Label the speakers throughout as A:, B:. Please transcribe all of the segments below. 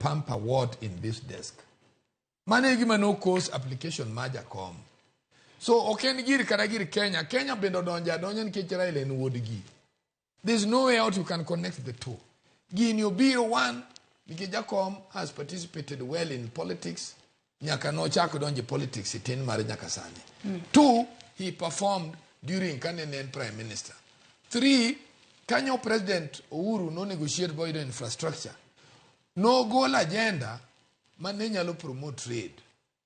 A: Pamper what in this desk. Mano e gima no cause application mar Jakom. So ok en gir kata gir Kenya. Kenya bende odonjo adonja nikech Raila en wuodgi. There's no way out you can connect the two. Gini obiro one nikech Jakom has participated well in politics nyaka nochak donjo e politics e tin mare nyaka sani. Two, he performed during kane ne en prime minister. Three, kanyo President Uhuru no negotiate boyudo infrastructure. Nogolo agenda mane nyalo promote trade.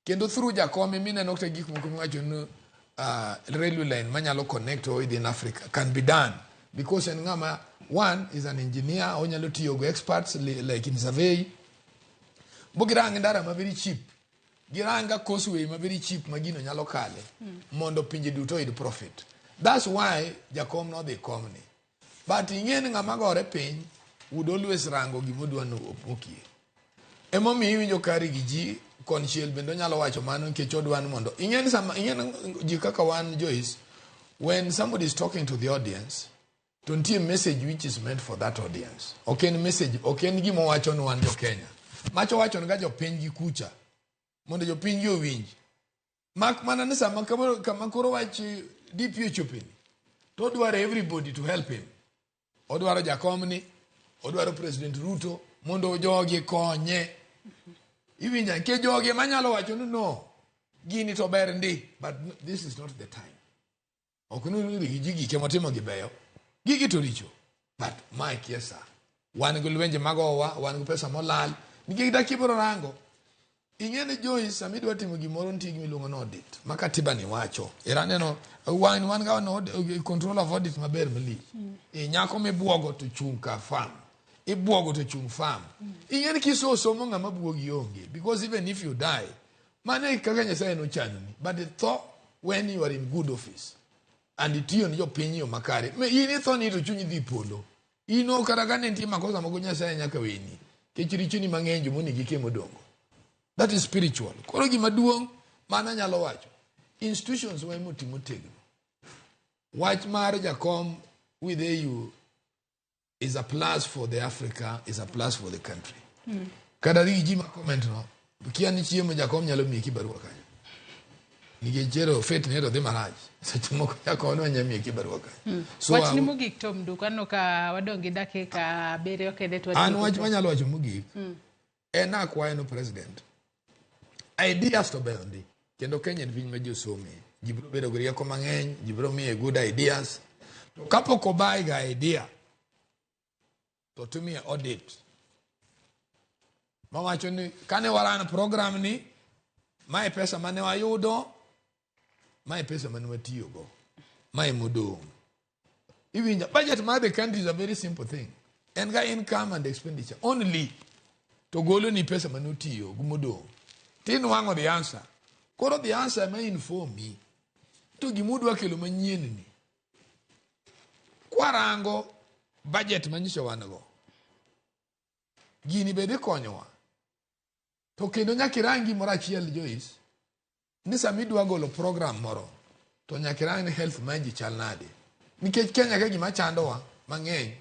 A: Kendo through Jakom mineno kata gik moko miwacho ni railway line manyalo connect within Africa can be done because en ng'ama, one, is an engineer, onyalo tiyo go experts like in survey bo girang ndara ma very cheap, giranga causeway ma very cheap ma gino nyalo kale mondo pinje duto oyud profit. That's why Jakom nodhi komni, but ing'e ni ng'ama gore piny would always rango gimodwa ni opokie. Emomiyo iwinjo kari gi ji konchiel bende onyalo wacho mano nikech odwa ni mondo ing'e ni sama ing'e ni ji kaka wan, Joyce, when somebody is talking to the audience to nitie message which is meant for that audience. Ok en message, ok en gima owacho ni wan jo Kenya macho, wacho ga jopiny gi kucha mondo jopiny gi owinj, mak mana ni sama kama koro wach DP ochopeni to odwaro everybody to help him. Odwaro Jakomni, odwaro President Ruto mondo jogi konye. Iwinja? Nikech jogi ema nyalo wacho ni no, gini to ber ndi, but this is not the time. Ok ni ji gike motimo gi beyo, gigi to richo, but mae kia sa wan gi lwenje magowa, wan gi pesa molal nikech dak ibiro rango. Ing'e ni Joyce, sama idwa timo gimoro nitie gima iluongo ni audit ma katiba ni wacho. Era aneno wan ga no control of audit maber malich. E nyako mibuogo to chung' ka farm, ibuogo to chung' farm. Ing'e ni kiso somo ng'ama buogi onge, because even if you die, mano e kaka Nyasaye nochanoni, but tho when you are in good office and itiyo ni jopiny yo makare. In itho ni to chunyi dhi polo. In ok kata ka ne nitie makosa moko, Nyasaye nyaka weni nikech richoni mang'eny jomonigi ke modongo. That is spiritual. Koro gima duong' mana nyalo wacho, institutions wa emoti motegno. Wach mar Jakom with AU is a plus for the Africa, is a plus for the country. Kata gi ji ma comment no kia ni chiemo Jakom nyalo miyi kibarua kanyo nikech chero fet ne to dhi marach seche moko Jakom ne nyalo miyi kibarua kanyo. So
B: wachni mogik, Tom Duko, aneno ka wadong' gi dakika 7 kende to
A: an
B: watieko.
A: Wach manyalo wacho mogik en akwayo no president, ideas to beyo ndi kendo Kenya en piny ma ji osome, ji biro bedo gi rieko mang'eny, ji biro miye good ideas, to kapok obuy ga idea to timie audit mawacho ni kane waran program ni, mae pesa mane wayudo, mae pesa mane watiyogo, mae modong'. Iwinja? Budget mar the country is a very simple thing. En ga income and expenditure only to golo ni pesa mane otiyo gi modong' tinwang'o the answer. Koro the answer ema inform me to gimudwa kelo manyien ni kwarango budget manyiso wan go gini be dhi konyowa. To kendo nyaka irang gimoro achiel, Joyce, ni sama idwa golo program moro to nyaka irang ni health mar ji chal nade, nikech Kenya ka gima chandowa mang'eny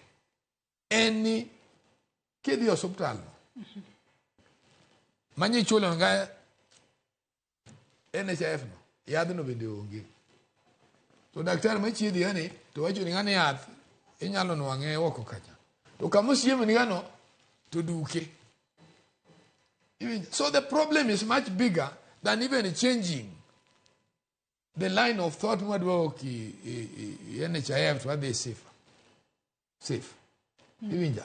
A: en ni kidhi e osuptal no manyichulo ga NHIF no, yadhno bende onge, to daktari machiedhi yani to wacho ni ng'ani yath inyalo nwang'e oko kacha, to kama osiemni gano to duke. So the problem is much bigger than even changing the line of thought mwadwa ok i NHIF to wadhi safe safe. Iwinja?